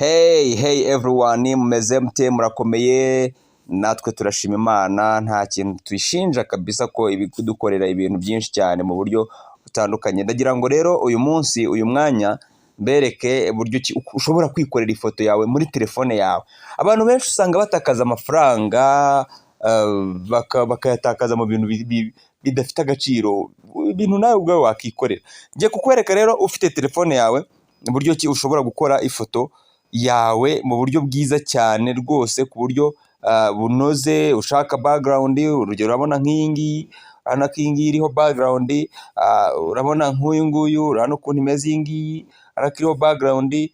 Hey, hey everyone, mumeze mute? Murakomeye? Natwe turashima Imana, nta kintu tuyishinja kabisa ko ibi kudukorera ibintu byinshi cyane mu buryo butandukanye. Ndagira ngo rero uyu munsi, uyu mwanya, mbereke uburyo ki ushobora kwikorera ifoto yawe muri telefone yawe. Abantu benshi usanga batakaza amafaranga, bakayatakaza mu bintu bidafite agaciro, ibintu nawe ubwawe wakikorera. Ngiye kukwereka rero ufite telefone yawe uburyo ki ushobora gukora ifoto yawe mu buryo bwiza cyane rwose, ku buryo bunoze. Ushaka background, urugero urabona nk'iyi ngiyi, urabona ko iyi ngiyi iriho background, urabona nk'uyu nguyu, urabona ukuntu imeze iyi ngiyi, urabona ko iriho background,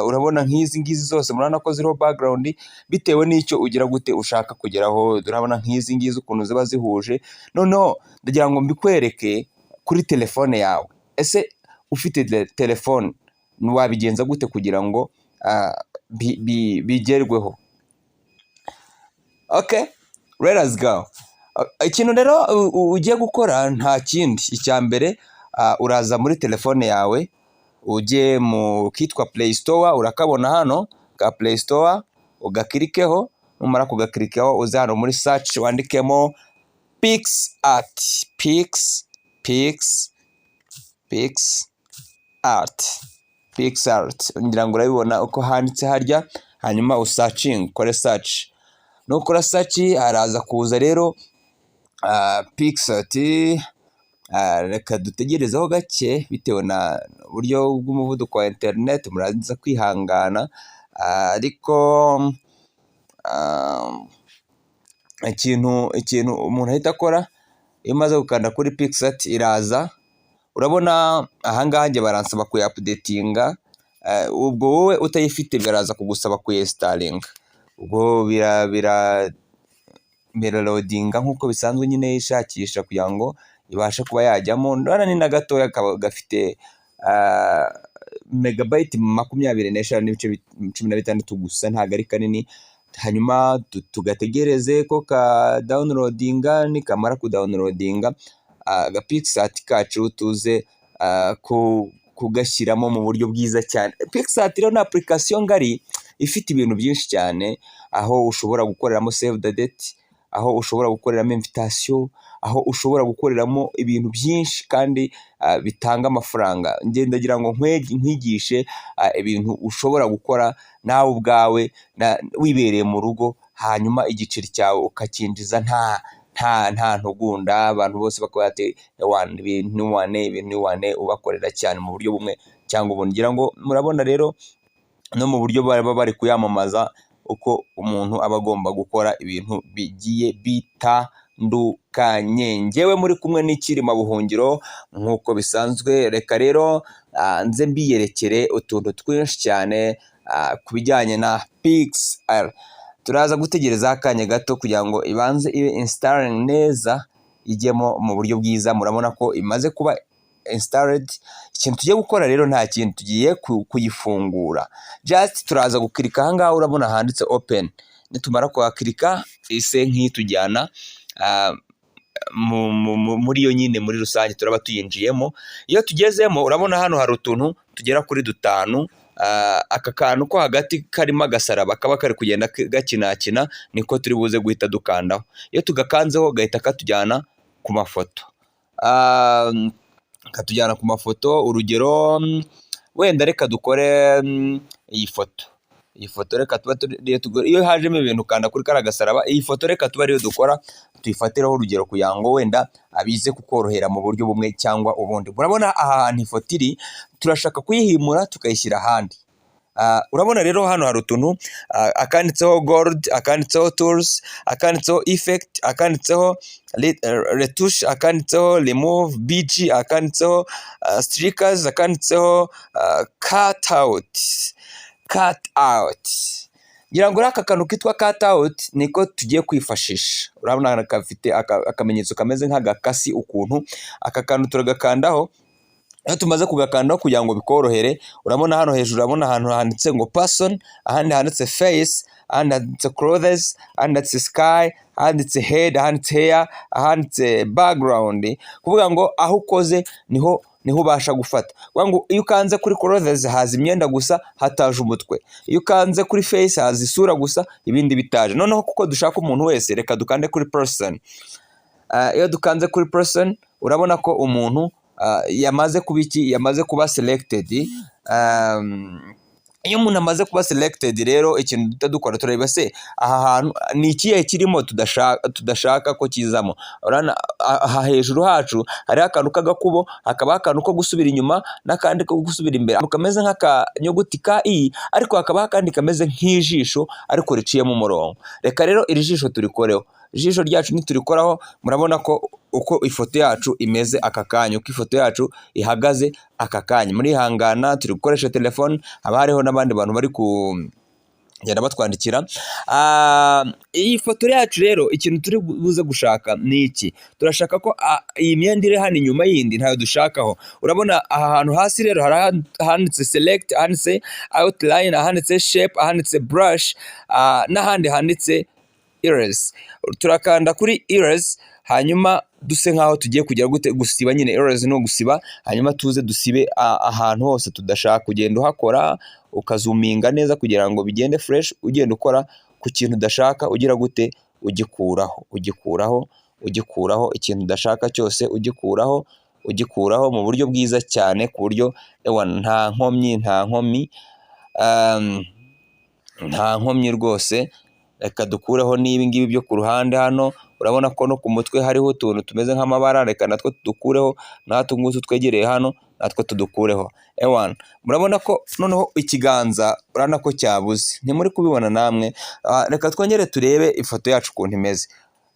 urabona nk'izi ngizi zose murabona ko ziriho background, bitewe n'icyo ugira gute ushaka kugeraho. Urabona nk'izi ngizi ukuntu ziba zihuje. Noneho ndagira ngo mbikwereke kuri telefone yawe. Ese ufite telefone wabigenza gute kugira ngo bigerweho? Okay, let us go. Ikintu rero ugiye gukora nta kindi. Icya mbere, uraza muri telefone yawe, ujye mu kitwa Play Store, urakabona hano ka Play Store, ugakirikeho. Numara kugakirikaho, uze hano muri search wandikemo PicsArt, Pix Pix PicsArt, PicsArt. Ngira ngo urabibona uko handitse harya. Hanyuma usearchinge, ukore search. Nukora search haraza kuza rero PicsArt. Reka dutegerezeho gake bitewe na buryo bw'umuvuduko wa internet, muraza kwihangana. Ariko ikintu umuntu ahita akora iyo umaze gukanda kuri PicsArt, iraza. Urabona ahangaha njye baransaba kuyaupdatinga. Ubwo wowe utayifite biraza kugusaba kuyinstallinga. Ubwo biraloadinga nk'uko bisanzwe nyine, ishakisha kugira ngo ibashe kuba yajyamo. Ndabona ni na gatoya, kaba gafite megabyte 25.16 gusa, ntabwo ari kanini. Hanyuma tugategereze ko ka downloadinga. Nikamara kudownloadinga, aga PicsArt kacu tuze kugashyiramo mu buryo bwiza cyane. PicsArt rero ni application ngari ifite ibintu byinshi cyane, aho ushobora gukoreramo save the date, aho ushobora gukoreramo invitation, aho ushobora gukoreramo ibintu byinshi kandi bitanga amafaranga. Njye ndagira ngo nkwigishe ibintu ushobora gukora nawe ubwawe wibereye mu rugo, hanyuma igiceri cyawe ukacyinjiza nta ntugunda, abantu bose bakaba bati: "Ewana, ibintu ni wane, ibintu ni wane," ubakorera cyane mu buryo bumwe cyangwa ubundi. Ngira ngo murabona rero no mu buryo baba bari kuyamamaza, uko umuntu aba agomba gukora ibintu bigiye bitandukanye. Njyewe muri kumwe n'Ikirima Buhungiro nk'uko bisanzwe. Reka rero nze mbiyerekere utuntu twinshi cyane ku bijyanye na PicsArt. Turaza gutegereza akanya gato kugira ngo ibanze ibe installing neza, ijyemo mu buryo bwiza. Murabona ko imaze kuba installed. Ikintu tugiye gukora rero nta kintu, tugiye kuyifungura. Just turaza gukirika ahangaha, urabona handitse "open". Nitumara kuhakirika, ise nk'itujyana muri yo nyine. Muri rusange turaba tuyinjiyemo. Iyo tugezemo, urabona hano hari utuntu tugera kuri dutanu. Aka kantu ko hagati karimo agasaraba kaba kari kugenda gakinakina niko turi buze guhita dukandaho. Iyo tugakanzeho gahita katujyana ku mafoto. Katujyana ku mafoto, urugero wenda reka dukore iyi foto. Iyi foto reka tuba iyo hajemo ibintu ukanda kuri kariya gasaraba. Iyi foto reka tuba ariyo dukora, tuyifatireho urugero kugira ngo wenda abize kukorohera mu buryo bumwe cyangwa ubundi. Murabona aha hantu ifoto iri, turashaka kuyihimura tukayishyira ahandi. Urabona rero hano hari utuntu, akanditseho gold, akanditseho tools, akanditseho effect, akanditseho retouch, akanditseho remove bg, akanditseho stickers, akanditseho cut out. Cut out, ngira ngo aka kantu kitwa cut out niko tugiye kwifashisha. Urabona gafite akamenyetso kameze nk'agakasi ukuntu. Aka kantu turagakandaho. Iyo tumaze kugakandaho, kugira ngo bikorohere, urabona hano hejuru, urabona ahantu handitse ngo person, ahandi handitse face, ahandi handitse clothes, ahandi handitse sky, ahanditse head, ahanditse hair, ahanditse background. Kuvuga ngo aho ukoze niho niho ubasha gufata. Kuvuga ngo iyo ukanze kuri clothes haza imyenda gusa, hataje umutwe. Iyo ukanze kuri face haza isura gusa, ibindi bitaje. Noneho kuko dushaka umuntu wese, reka dukande kuri person. Iyo dukanze kuri person, urabona ko umuntu yamaze kuba iki? Yamaze kuba selected. Iyo umuntu amaze kuba selected rero, ikintu duhita dukora, tureba se aha hantu ni ikihe kirimo tudashaka ko kizamo. Urabona aha hejuru hacu hariho akantu k'agakubo, hakabaho akantu ko gusubira inyuma n'akandi ko gusubira imbere, akantu kameze nk'akanyuguti ka i, ariko hakabaho akandi kameze nk'ijisho ariko riciyemo umurongo. Reka rero iri jisho turikoreho. Ijisho ryacu niturikoraho, murabona ko uko ifoto yacu imeze aka kanya, uko ifoto yacu ihagaze aka kanya. Murihangana, turi gukoresha telefone, haba hariho n'abandi bantu bari kugenda batwandikira. Iyi foto yacu rero, ikintu turi buze gushaka ni iki? Turashaka ko iyi myenda iri hano inyuma yindi ntayo dushakaho. Urabona aha hantu hasi rero hari ahanditse select, ahanditse outline, ahanditse shape, ahanditse brush, n'ahandi handitse erase. Turakanda kuri erase, hanyuma duse nkaho tugiye kujya gute? Gusiba nyine. Erase no gusiba. Hanyuma tuze dusibe ahantu hose tudashaka. Kugenda uhakora, ukazuminga neza kugira ngo bigende fresh, ugenda ukora ku kintu udashaka, ugira gute? Ugikuraho, ugikuraho, ugikuraho. Ikintu udashaka cyose ugikuraho, ugikuraho mu buryo bwiza cyane, ku buryo ewa nta nkomyi, nta nkomyi, nta nkomyi rwose. Reka dukureho n'ibi ngibi byo ku ruhande hano. Urabona ko no ku mutwe hariho utuntu tumeze nk'amabara, reka natwo tudukureho. N'utu ngutu twegereye hano natwo tudukureho. Ewana, murabona ko noneho ikiganza urabona ko cyabuze, ntimuri kubibona namwe? Reka twongere turebe ifoto yacu ukuntu imeze.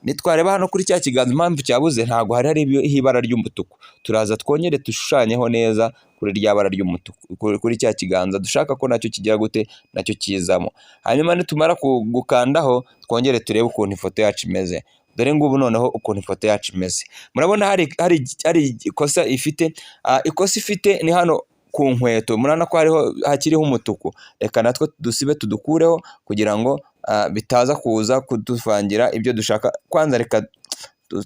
Nitwareba hano kuri cya kiganza, impamvu cyabuze, ntabwo hari hariho ibara ry'umutuku. Turaza twongere dushushanyeho neza kuri rya bara ry'umutuku, kuri cya kiganza dushaka ko nacyo kigira gute? Nacyo kizamo. Hanyuma nitumara gukandaho, twongere turebe ukuntu ifoto yacu imeze. Dore ngubu noneho ukuntu ifoto yacu imeze. Murabona hari ikosa ifite. Ikosa ifite ni hano ku nkweto, murabona ko hariho hakiriho umutuku. Reka natwo dusibe, tudukureho kugira ngo bitaza kuza kuduvangira ibyo dushaka. Kwanza reka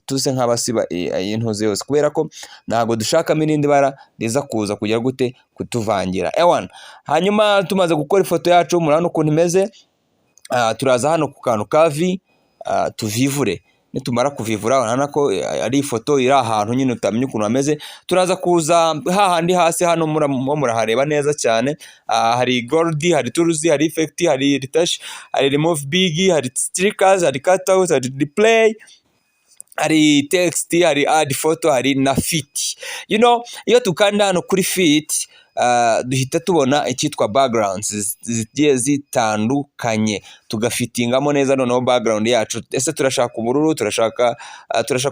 tuse nk'abasiba iyi ntuze yose, kubera ko ntabwo dushakamo irindi bara riza kuza kugira gute? Kutuvangira. Ewana, hanyuma tumaze gukora ifoto yacu, murabona ukuntu imeze. Turaza hano ku kantu ka V, tuvivure. Nitumara kuvivura, urabona ko ari ifoto iri ahantu nyine utamenya ukuntu hameze. Turaza kuza hahandi hasi hano, murahareba neza cyane. Hari gold, hari tools, hari effect, hari retouch, hari remove bg, hari stickers, hari cutout, hari display, hari text, hari add photo, hari na fit. Iyo tukanda hano kuri fit, duhita tubona icyitwa backgrounds zigiye zitandukanye, tugafitingamo neza noneho background yacu. Ese turashaka ubururu, turashaka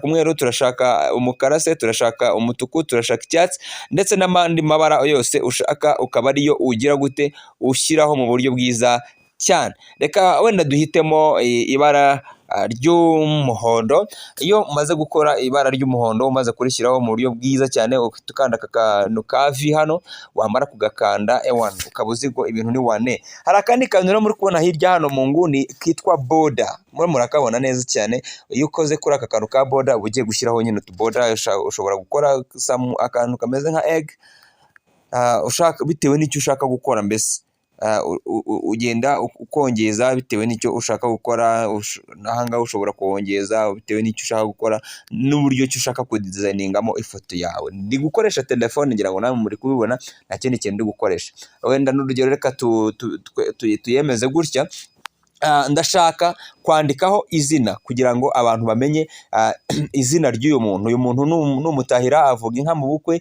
umweru, turashaka umukara se, turashaka umutuku, turashaka icyatsi, ndetse n'andi mabara yose ushaka, ukaba ariyo ugira gute? Ushyiraho mu buryo bwiza cyane. Reka wenda duhitemo ibara ry'umuhondo. Iyo umaze gukora ibara ry'umuhondo, umaze kurishyiraho mu buryo bwiza cyane, uhita ukanda aka kantu ka V hano. Wamara kugakanda, ewana, ukaba uzi ngo ibintu ni wane. Hari akandi kantu rero muri kubona hirya hano mu nguni kitwa border, muri murakabona neza cyane. Iyo ukoze kuri aka kantu ka border, uba ugiye gushyiraho nyine utuborder. Ushobora gukora akantu kameze nka egg, ushaka bitewe n'icyo ushaka gukora. Mbese ugenda ukongeza bitewe n'icyo ushaka gukora. N'ahangaha ushobora kuwongeza bitewe n'icyo ushaka gukora n'uburyo ki ushaka kudesigningamo ifoto yawe. Ndi gukoresha telefone, ngira ngo namwe muri kubibona, nta kindi kintu ndi gukoresha. Wenda n'urugero, reka tuyemeze gutya. Ndashaka kwandikaho izina kugira ngo abantu bamenye izina ry'uyu muntu. Uyu muntu ni umutahira, avuga inka mu bukwe,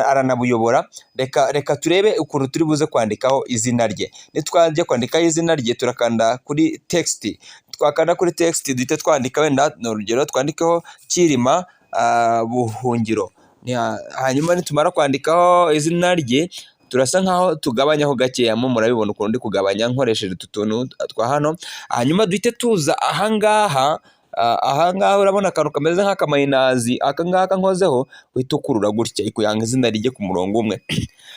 aranabuyobora. Reka turebe ukuntu turi buze kwandikaho izina rye. Nitwajya kwandikaho izina rye, turakanda kuri text. Twakanda kuri text, duhite twandika, wenda ni urugero, twandikeho Cyilima Buhungiro. Hanyuma nitumara kwandikaho izina rye, turasa nkaho tugabanyaho gakeya. Mo murabibona ukuntu ndi kugabanya nkoresheje utu tuntu twa hano. Hanyuma duhite tuza ahangaha. Ahangaha urabona akantu kameze nk'akamayinazi, aka ngaka nkozeho, uhita ukurura gutya kugira ngo izina rijye ku murongo umwe.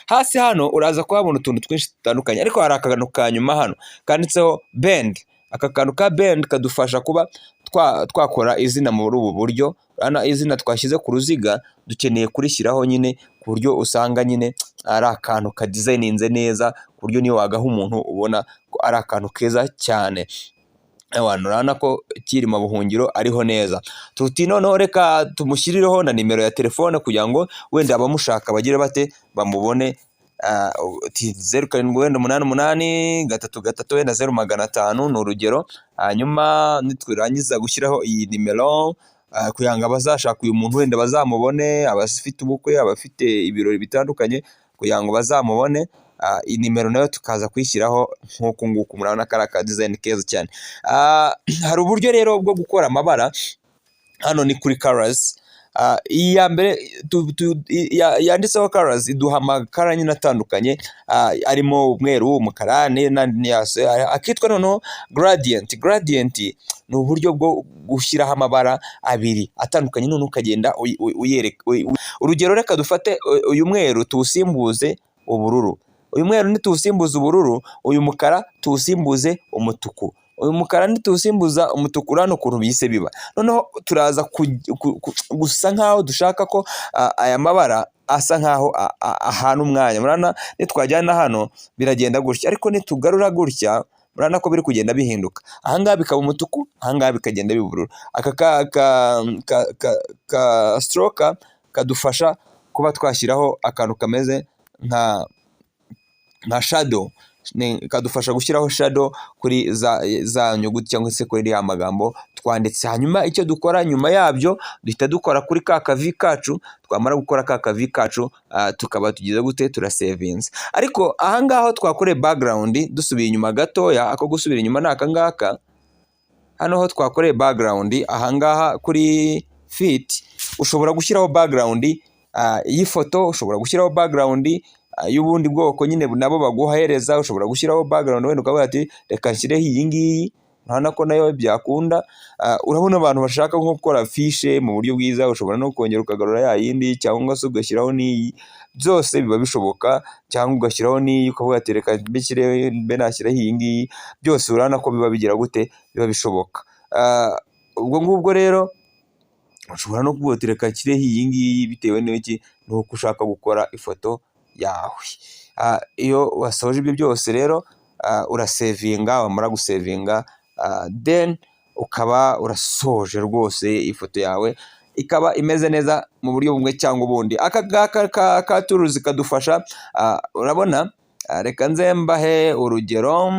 Hasi hano uraza kuhabona utuntu twinshi dutandukanye, ariko hari akantu ka nyuma hano kanditseho bend. Aka kantu ka bend kadufasha kuba twakora izina muri ubu buryo. Urabona izina twashyize ku ruziga, dukeneye kurishyiraho nyine ku buryo usanga nyine ari akantu kadesigninze neza, ku buryo niyo wagaha umuntu ubona ko ari akantu keza cyane. Abantu urabona ko Cyilima Buhungiro ariho neza. Tuti noneho reka tumushyirireho na nimero ya telefone kugira ngo wenda abamushaka bagire bate, bamubone. 0 7 wenda 8 8 3 3 wenda 0 500, ni urugero. Hanyuma niturangiza gushyiraho iyi nimero kugira ngo abazashaka uyu muntu wenda bazamubone, abafite ubukwe, abafite ibirori bitandukanye, kugira ngo bazamubone, iyi nimero nayo tukaza kuyishyiraho nk'uku nguku. Murabona ko ari aka design keza cyane. Hari uburyo rero bwo gukora amabara. Hano ni kuri colors. Iyi ya mbere yanditseho colors iduha amakara nyine atandukanye, arimo umweru, umukara n'andi yose. Akitwa noneho gradient. Gradient ni uburyo bwo gushyiraho amabara abiri atandukanye, none ukagenda uyereka. Urugero, reka dufate uyu mweru tuwusimbuze ubururu, uyu mweru nituwusimbuza ubururu, uyu mukara tuwusimbuze umutuku, uyu mukara nituwusimbuza umutuku. Urabona ukuntu bihise biba. Noneho turaza gusa nkaho dushaka ko aya mabara asa nkaho ahana umwanya. Murabona nitwajyana hano biragenda gutya, ariko nitugarura gutya murabona ko biri kugenda bihinduka. Ahangaha bikaba umutuku, ahangaha bikagenda biba ubururu. Aka ka stroke kadufasha kuba twashyiraho akantu kameze nka shadow, kadufasha gushyiraho shadow kuri za nyuguti cyangwa se kuri ya magambo twanditse. Hanyuma icyo dukora nyuma yabyo, duhita dukora kuri ka kavi kacu. Twamara gukora ka kavi kacu, tukaba tugize gute? Turasavinze. Ariko ahangaha twakoreye background, dusubiye inyuma gatoya, ako gusubira inyuma ni aka ngaka. Hano ho twakoreye background, ahangaha kuri fit ushobora gushyiraho background y'ifoto, ushobora gushyiraho background y'ubundi bwoko nyine nabo baguhereza, ushobora gushyiraho background wenda ukavuga ati reka nshyireho iyi ngiyi. Urabona ko nayo byakunda. Urabona abantu bashaka nko gukora affiche mu buryo bwiza, ushobora no kongera ukagarura ya yindi cyangwa se ugashyiraho n'iyi, byose biba bishoboka, cyangwa ugashyiraho n'iyi ukavuga ati reka mbe nashyiraho iyi ngiyi. Byose urabona ko biba bigira gute? Biba bishoboka. Ubwo ngubwo rero ushobora no kuvuga uti reka nshyireho iyi ngiyi, bitewe n'iki? N'uko ushaka gukora ifoto yawe. Iyo wasoje ibyo byose rero, urasavinga. Wamara gusavinga, then ukaba urasoje rwose, ifoto yawe ikaba imeze neza mu buryo bumwe cyangwa ubundi. Aka ngaka ka tools kadufasha, urabona, reka nze mbahe urugero.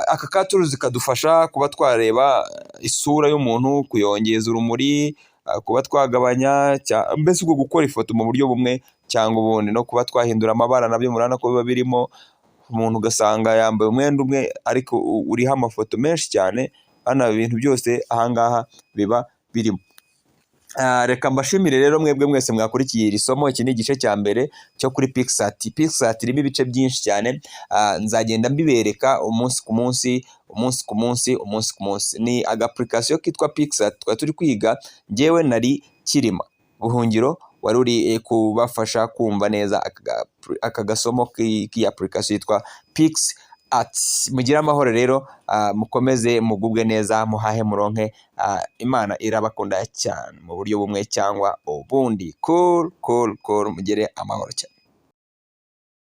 Aka ka tools kadufasha kuba twareba isura y'umuntu, kuyongeza urumuri, kuba twagabanya, mbese ubwo gukora ifoto mu buryo bumwe cyangwa ubundi, no kuba twahindura amabara nabyo murabona ko biba birimo. Umuntu ugasanga yambaye umwenda umwe ariko uriho amafoto menshi cyane. Hano ibintu byose ahangaha biba birimo. Reka mbashimire rero mwebwe mwese mwakurikiye iri somo. Iki ni igice cya mbere cyo kuri PicsArt. PicsArt irimo ibice byinshi cyane. Nzagenda mbibereka umunsi ku munsi, umunsi ku munsi, umunsi ku munsi. Ni aga application kitwa PicsArt twari turi kwiga. Njyewe nari Kirima Buhungiro, wari uri kubafasha kumva neza aka gasomo k'iyi application yitwa PicsArt. Mugire amahoro rero, mukomeze mugubwe neza, muhahe muronke. Imana irabakunda cyane mu buryo bumwe cyangwa ubundi. Cool, cool, cool. Mugire amahoro cyane.